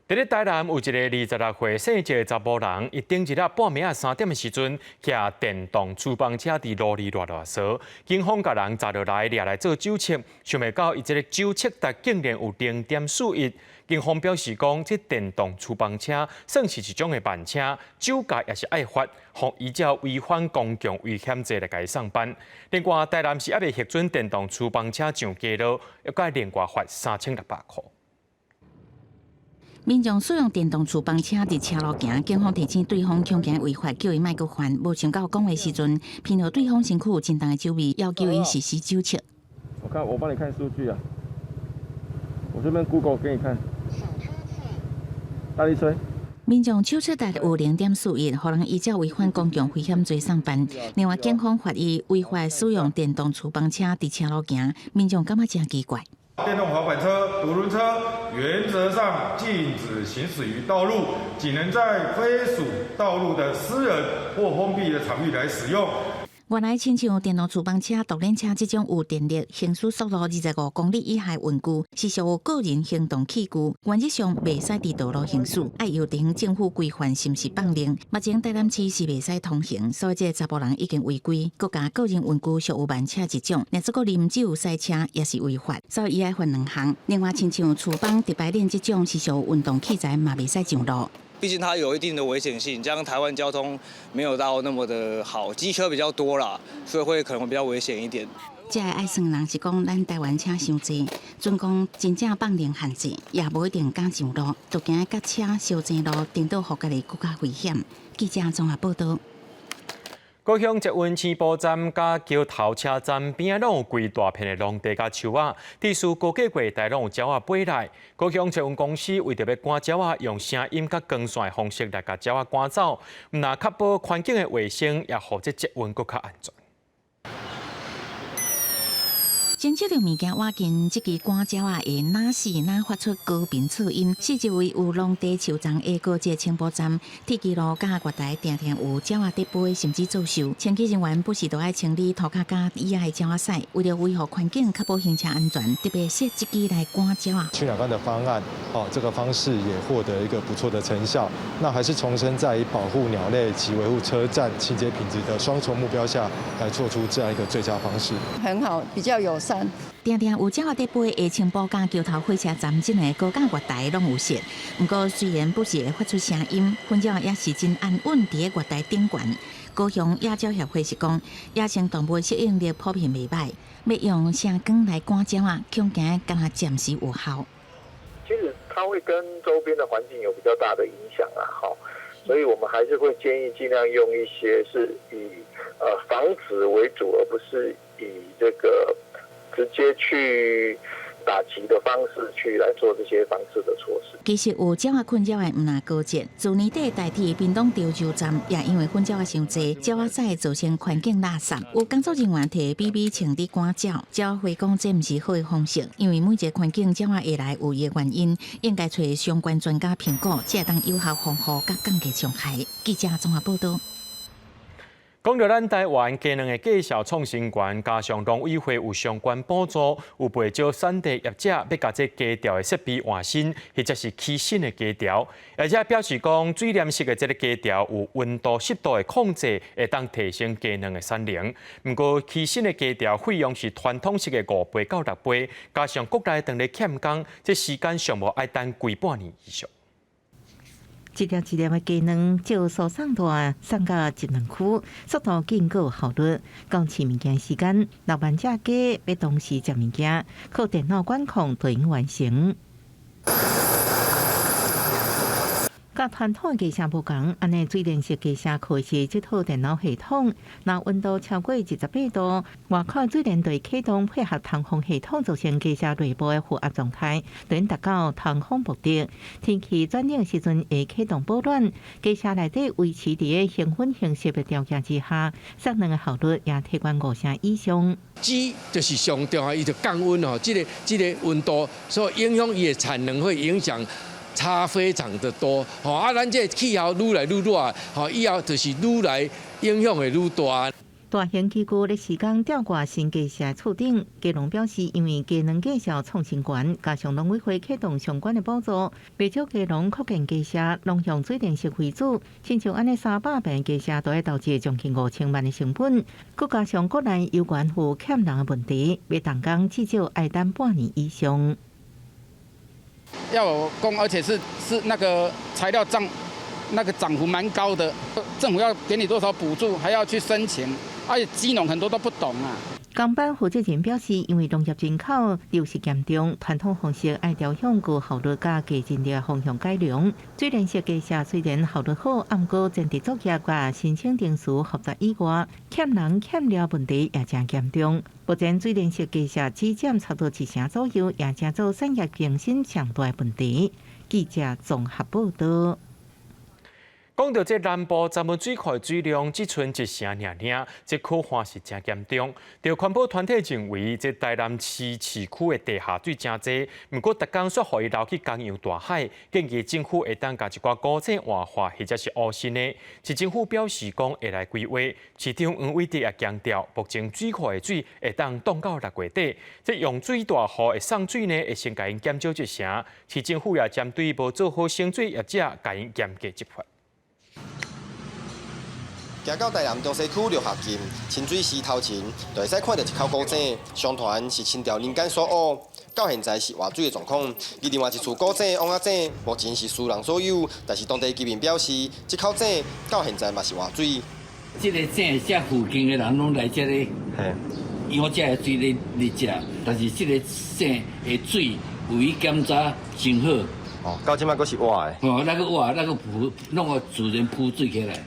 佇咧台南有一個26歲姓謝的查埔人，伊頂日仔半暝仔3點的時陣，騎電動廚房車佇路裡亂亂踅，警方共人查落來掠來做酒測，想袂到伊這个酒測值竟然有0.41。警方表示講，這電動廚房車算是一種的慢車，酒駕也是愛罰，予依照違反公共危險罪來共伊送辦。另外，台南市猶未核准電動廚房車上街路，猶閣另外罰3600箍。民眾使用電動廚房車佇車路行，警方提醒對方強行違法，叫伊莫閣犯。無想到講話時陣，聞著對方身軀有真重的酒味，要求伊實施酒測。我看，我幫你看數據啊，我這邊 Google 給你看。大力吹。民眾酒測值有0.41，予人依照違反公共危險罪送辦。另外，警方罰伊違法使用電動廚房車佇車路行，民眾感覺誠奇怪。電動滑板車、獨輪車原則上禁止行駛於道路，僅能在非屬道路的私人或封閉的場域來使用。原來，親像電動廚房車、獨輪車這種有電力、行駛速度25公里以下的運具，是屬於個人行動器具，原則上袂使佇道路行駛，愛由地方政府規範是毋是放任。目前台南市是袂使通行，所以這个查埔人已經違規，閣共個人運具屬於慢車一種，若這閣啉酒駛車也是違法，所以伊愛罰兩項。另外，親像廚房、直排輪這種是屬於運動器材，嘛袂使上路。畢竟它有一定的危險性，加上台灣交通沒有到那麼的好，機車比較多啦，所以會可能會比較危險一點。這个愛耍人是講，咱台灣車傷濟，準講真正放任限制，也無一定敢上路，就驚佮車相爭路，顛倒予家己閣較危險。記者綜合報道。高雄捷運青埔站佮橋頭車站邊仔攏有規大片的農地佮樹仔，地勢高過過大攏有鳥仔飛來。高雄捷運公司為著欲趕鳥仔，用聲音佮光線的方式來共鳥仔趕走，毋但確保環境的衛生，也予這捷運閣較安全。偵測著物件倚近，這支趕鳥仔會若死若發出高頻噪音。四周圍有農地、樹叢的高捷清波站，鐵支路佮月台定定有鳥仔佇飛，甚至作秀。清潔人員不時都愛清理塗跤佮椅仔的鳥仔屎，為了維護環境、確保行車安全，特別設這支來趕鳥仔。驅鳥竿的方案，哦，這個方式也獲得一個不錯的成效。那還是重申在以保護鳥類及維護車站清潔品質的雙重目標下，來做出這樣一個最佳方式。很好，比較友善。定定有鳥仔佇飛，下清埔佮橋頭火車站這兩個高架月台攏有設。毋過雖然不時會發出聲音，粉鳥也是真安穩佇咧月台頂懸。高雄野鳥協會是講，野生動物適應力普遍袂䆀，欲用聲光來趕鳥仔，恐驚敢若暫時有效。其實它會跟周邊的環境有比較大的影響啊，哈，所以我們還是會建議盡量用一些是以防止為主，而不是以這個直接去打擊的方式去來做這些防治的措施。其實有鳥仔困擾的毋但高捷，自年底台鐵屏東潮州站也因為粉鳥仔傷濟，鳥仔屎造成環境垃圾。有工作人員提 BB 槍佇趕鳥，鳥會講這毋是好的方式，因為每一個環境鳥仔會來有伊的原因，應該揣相關專家評估，才會當有效防護佮降低傷害。記者綜合報導。講著咱台灣雞卵的價數創新懸，加上農委會有相關補助，有袂少產地業者欲共這雞巢的設備換新，或者是起新的雞巢，而且表示講水簾式的這个雞巢有溫度、濕度的控制，會當提升雞卵的產能。毋過起新的雞巢費用是傳統式的5倍到6倍，加上國內當咧欠工，這時間上無愛等規半年以上。一粒一粒的雞卵，照輸送帶送到集卵區，速度緊閣有效率。講飼物件時間，6萬隻雞欲同時食物件，靠電腦管控就能完成。佮傳統的雞舍無仝，按呢水簾式雞舍靠是這套電腦系統。若溫度超過28度，外口水簾就啟動配合通風系統，造成雞舍內部的負壓狀態，等達到通風目的。天氣轉冷時陣會啟動保暖，雞舍內底維持佇個恆溫恆濕的條件之下，產卵的效率也提懸五成以上。雞就是上重要，伊就降溫哦，這個溫度，所以影響伊的產能會影響。差非常的多，吼啊！咱這氣候愈來愈熱，吼以後就是愈來影響會愈大。大型機具咧時間吊掛新雞舍厝頂，雞農表示，因為雞卵價數創新懸，加上農委會啟動相關的補助，袂少雞農擴建雞舍，攏用水電式為主。親像按呢300坪雞舍都欲投資將近5000萬的成本，閣加上國內猶原有欠人的問題，欲動工至少愛等半年以上。要有工，而且是那個材料漲，那個漲幅蠻高的。政府要給你多少補助，還要去申請，而且雞農很多都不懂啊。工班負責人表示，因為農業人口流失嚴重，傳統方式愛朝向高效率佮低人力的方向改良。水簾式雞舍雖然效率好，毋過前置作業佮申請程序複雜以外，欠人欠料問題也誠嚴重。目前水簾式雞舍只佔差不多一成左右，也成做產業更新上大問題。記者綜合報導。講著這南部閘門水庫水量只賰一成爾爾，這苦旱是誠嚴重。著環保團體認為，這台南市市區的地下水誠濟，毋過逐工煞予伊流去江洋大海，建議政府會當共一寡古井活化或者是烏新的。市政府表示講會來規劃。市長黃偉哲也強調，目前水庫的水會當擋到6月底，這用水大戶會送水呢，會先共𪜶減少一成。市政府也針對無做好省水業者，共𪜶嚴格執法。行到台南中西區六合鎮清水溪頭前，就會使看著一口古井，相傳是清朝年間所挖，到現在是活水的狀況。而另外一處古井王仔井，目前是私人所有，但是當地居民表示，這口井到現在嘛是活水。這个井遮附近的人攏來這裡，用這个水咧咧食，但是這个井的水有去檢查真好。哦，到這擺閣是活的。哦，那个活，那个鋪，攏個自然鋪水起來。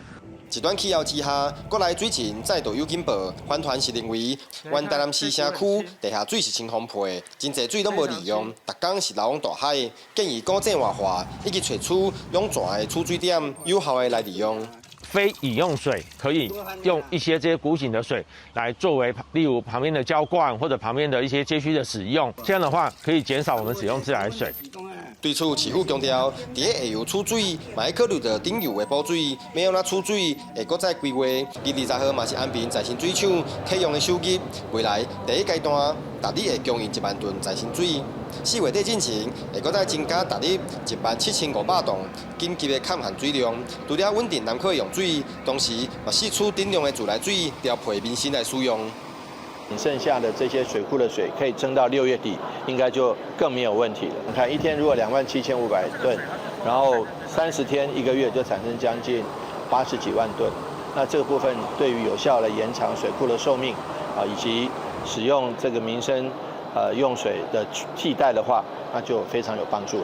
極端氣候之下，國內水情再度有警報。反團是認為，原台南市城區地下水是真豐富的，真濟水攏無利用，逐工是流往大海。建議古井活化，以及揣出湧泉的儲水點，有效的來利用。非饮用水，可以用一些這些古井的水來作為，例如旁邊的澆灌或者旁邊的一些街區的使用，這樣的話可以減少我們使用自來水。對此，市府強調，佇咧下游取水，嘛愛考慮著頂游的補水，欲按怎取水會閣再規劃。20號嘛是安平再生水廠啟用的首日，未來第一階段，逐日會供應1萬噸再生水。4月底進前，會閣再增加逐日17,500噸緊急的抗旱水量，除了穩定南區的用水，同時嘛釋出頂量的自來水調配民生來使用。剩下的這些水庫的水可以撐到6月底，應該就更沒有問題了。你看一天如果27,500噸，然後30天一個月就產生將近80幾萬噸，那這個部分對於有效的延長水庫的壽命啊，以及使用這個民生用水的替代的話，那就非常有幫助。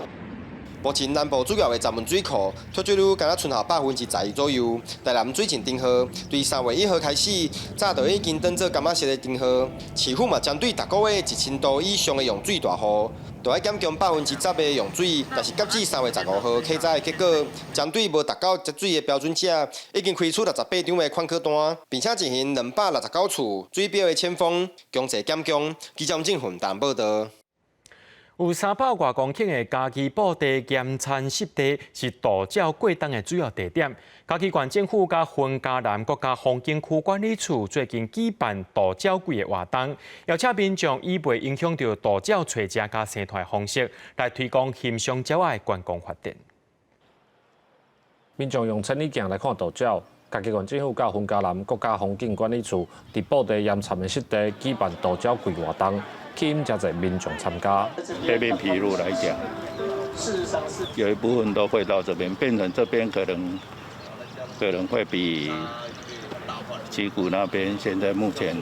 目前南部主要的閘門水庫脫水率敢若賰予12%左右。台南水浸燈號對3月1號開始，早就已經當做柑仔色的燈號。市府嘛針對逐個月1000度以上的用水大戶，就愛減供10%的用水。但是截至3月15號稽查的結果，針對無達到節水的標準者，已經開出68張的款可單，並且進行269處水表的簽封，強制減供。記者鄭雲台報道。有300外公頃的嘉義布袋鹽田濕地是渡鳥過冬的主要地點。嘉義縣政府佮雲嘉南國家風景區管理處最近舉辦渡鳥季的活動，邀請民眾以袂影響著渡鳥棲食佮生態方式來推廣欣賞鳥仔的觀光發展。民眾用千里鏡來看渡鳥。嘉義縣政府佮雲嘉南國家風景管理處佇布袋鹽田的濕地舉辦渡鳥季活動，吸引誠濟民眾參加。黑面琵鷺來講，事實上是有一部分都會到這邊，變成這邊可能會比旗鼓那邊現在目前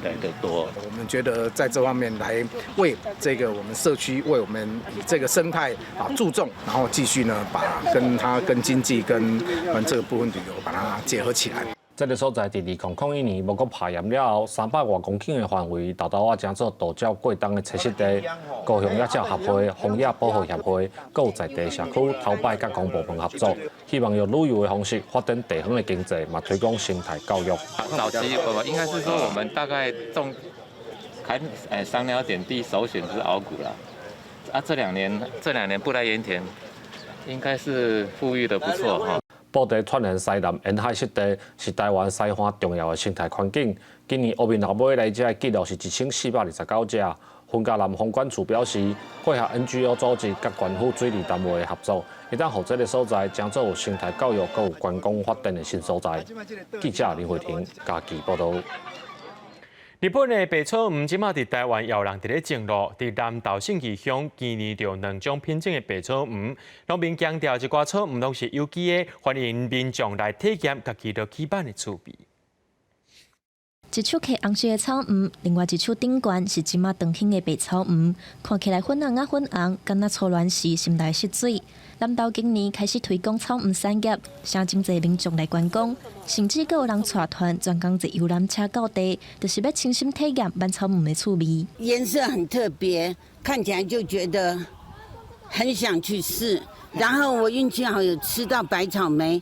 來得多。我們覺得在這方面來為這個我們社區，為我們以這個生態啊注重，然後繼續呢把跟它跟經濟跟跟這個部分旅遊把它結合起來。這个所在佇2001年無閣拍鹽了後，300外公頃的範圍，沓沓仔成做渡鳥過冬的棲息地。高雄野鳥協會、荒野保護協會，閣有在地社區頭擺佮公部門合作，希望用旅遊的方式發展地方的經濟，嘛推廣生態教育。早期不應該是說我們大概種開賞鳥點地首選就是鰲鼓啦。啊，這兩年布袋鹽田應該是復育得不錯哈。布袋串連西南沿海濕地是台灣西岸重要的生態環境。今年烏面鱟尾來遮的記錄是1429隻。雲嘉南風管處表示，配合 NGO 組織佮縣府水利單位的合作，會當予這个所在成做有生態教育、閣有觀光發展的新所在。記者林慧婷嘉義報導。日本的白草莓這馬佇台灣有人佇咧種咯，佇南投信義鄉今年著兩種品種的白草莓，農民強調這寡草莓攏是有機的，歡迎民眾來體驗家己著基本的趣味。一手提紅色的草莓，另外一手頂懸是這馬當興的白草莓，看起來粉紅仔粉紅，敢若初戀時心內失水。南投今年開始推廣草莓產業，誠濟民眾來觀光，甚至閣有人帶團專工坐遊覽車到地，就是欲親身體驗挽草莓的趣味。顏色很特別，看起來就覺得很想去試。然後我運氣好，有吃到白草莓，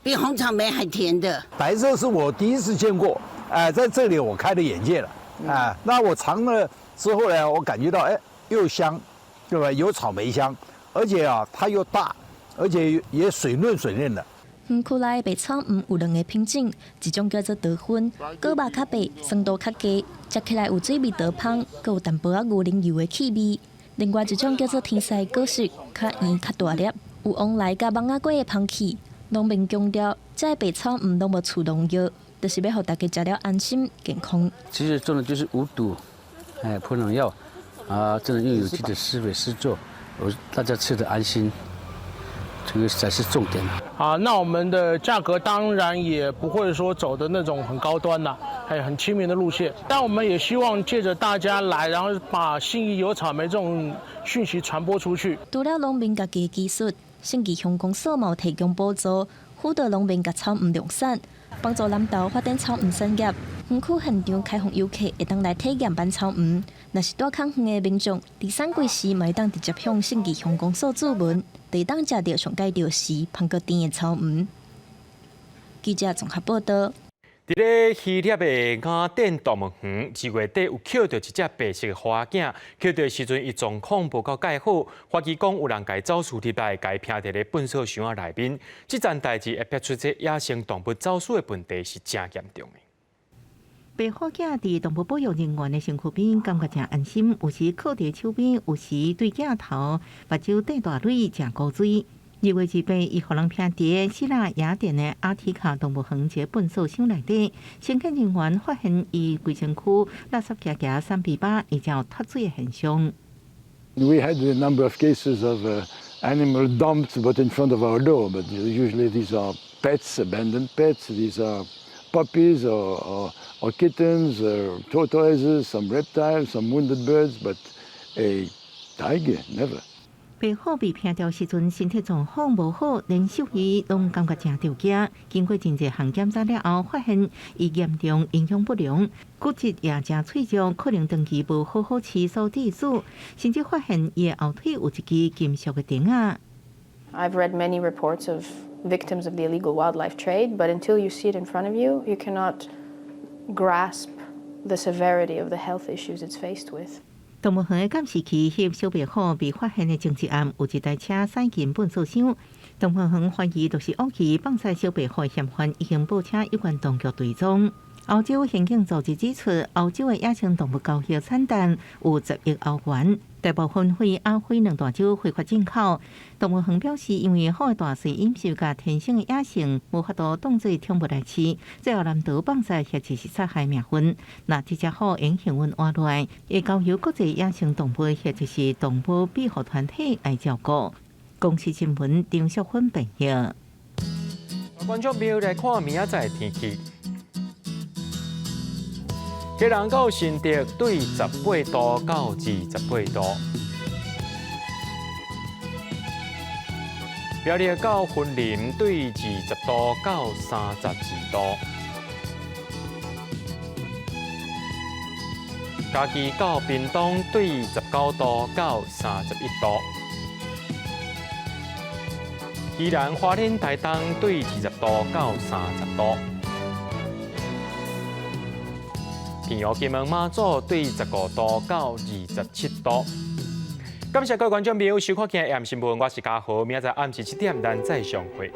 比紅草莓還甜的。白色是我第一次見過，哎，在這裡我開了眼界了，啊，那我嘗了之後呢，我感覺到，哎，又香，對吧？有草莓香。而且啊，它又大，而且也水嫩水嫩的。園區內白草莓有兩个品種，一種叫做得分，果肉較白，酸度較低，食起來有水蜜桃芳，閣有淡薄仔牛奶油的氣味。另外一種叫做天使果實，較圓較大粒，有旺來佮蠓仔果的芳氣。農民強調，這个白草莓攏無施農藥，就是欲予大家食了安心健康。其實種的就是無毒，哎，噴農藥，啊，這種用有機的施肥施作。我大家吃得安心，這個才是重點。啊，那我們的價格當然也不會說走的那種很高端啦，還有很親民的路線。但我們也希望借著大家來，然後把信義有草莓這種訊息傳播出去。除了農民家己的技術，信義鄉公所嘛有提供補助，輔導農民共草莓量產，幫助南投發展草莓產業。園區現場開放遊客會當來體驗挽草莓。若是蹛較遠的民眾，佇產季時嘛會當直接向信義鄉公所諮詢，就會當食著上蓋著時、芳閣甜的草莓。記者綜合報道。佇咧希臘的雅典動物園，二月底有抾著一隻白色的虎仔囝，抾著的時陣，伊狀況無夠蓋好，懷疑講有人共走私入來，共拚佇咧糞埽箱仔內面。這件代誌會逼出這野生動物走私的問題是誠嚴重的。白虎囝佇動物保育人員的身軀邊，感覺誠安心。有時靠佇手邊，有時對鏡頭，目睭瞪大蕊，誠古錐。2月28，伊予人拚佇希臘雅典的阿提卡動物園一個糞埽箱內底，清潔人員發現伊規身軀垃圾夯夯三比巴，而且有脫水的現象。 We had a number of cases of animal dumped, but in front of our door. But usually these are pets, abandoned pets. These are puppies or kittens, or tortoises, some reptiles, some wounded birds, but a tiger, never. 白虎被拚著時陣，身體狀況無好，連獸醫攏感覺誠著驚。經過真濟項檢查了後，發現伊嚴重營養不良，骨質也誠脆弱，可能長期無好好飼所致死。甚至發現伊的後腿有一支金屬的釘仔。 I've read many reports of victims of the illegal wildlife trade, but until you see it in front of you, you cannot grasp the severity of the health issues it's faced with. 動物園的監視器翕小白虎被發現的前一暗，有一台車駛進糞埽箱。動物園懷疑就是惡意放駛小白虎的嫌犯，已經報請有關當局追蹤。歐洲刑警組織指出，歐洲的野生動物交易產值有10億歐元，大部分為亞非兩大洲非法進口。動物園表示，因為虎的大細飲食佮天生的野性，無法度當做寵物來飼，最後難逃放駛或者是殺害命運。若這隻虎會幸運活落來，會交由國際野生動物或者是動物庇護團體來照顧。公視新聞張淑芬編譯。觀眾朋友來看明仔載天氣。基隆到新竹對18度到28度，苗栗到雲林對20度到32度，嘉義到屏東對19度到31度，宜蘭花蓮台東對20度到30度。平陽金門馬祖對15度到27度。感謝各位觀眾朋友收看今日 AM 新聞，我是嘉豪，明仔載暗時7點咱再相會。